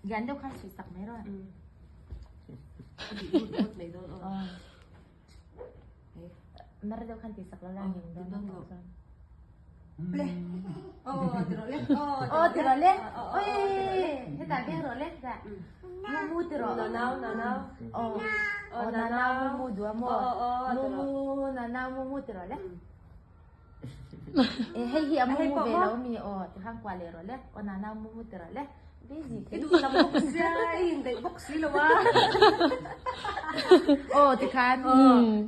Lian deuh khan suih sak mai rawh. Mar deuh khan tih sak lo la ning dawn a chuan. Le. Oh, ti rawh le. Oh, ti rawh le. Oi, hetah beng rawh le. Hetah. Mu mu ti rawh. Na nau, na nau. Oh, oh na nau mu mu duh a maw. Mu mu na nau mu mu ti rawh le. Eh, hei hi a mu mu ve lo mi aw ti khan kuah leh rawh le. Aw na nau mu mu ti rawh le. Busy I duh lam bawk sia, i indaih bawk si lo a. Aw ti khan.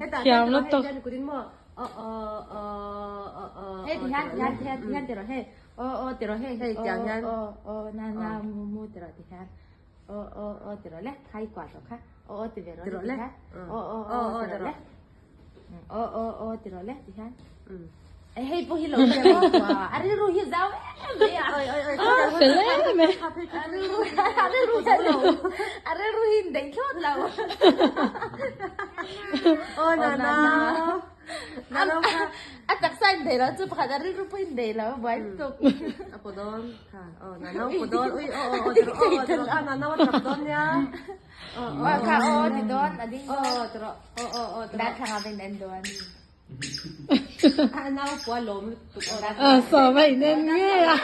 Hetah Thiam lutuk. hei hian kutin maw. Aw aw aw aw aw. Hei ti hian ti hian ti hian ti hian ti rawh hei. Aw aw ti rawh hei. Hei tiang hian. Aw aw na na mu mu ti rawh ti hian. Aw aw aw ti rawh le. Khai kuah tawh kha. Aw aw ti ve rawh Ti rawh le. Aw aw aw ti rawh le. Aw aw aw ti rawh le ti hian. Eh hei pawh hi lo ve maw a rilru hi zau em mai a. Oi oi oi. Ah fel em e. A rilru a rilru hi a rilru hi in daih thlawt lo. Aw na na. Na na kha. A taksa in daih lo chu pakhat a rilru pawh in daih lo buai lutuk. A paw dawn kha. Aw na na paw dawn. Ui aw aw aw ti rawh aw ti rawh kha na na a tap dawn nia. Aw kha aw ti dawn a ding dawn. Aw ti rawh aw aw aw ti rawh. Darthlangah pawh in en dawn. A nau pawh a lawm lutuk aw. Ah sawm a in en ngei a.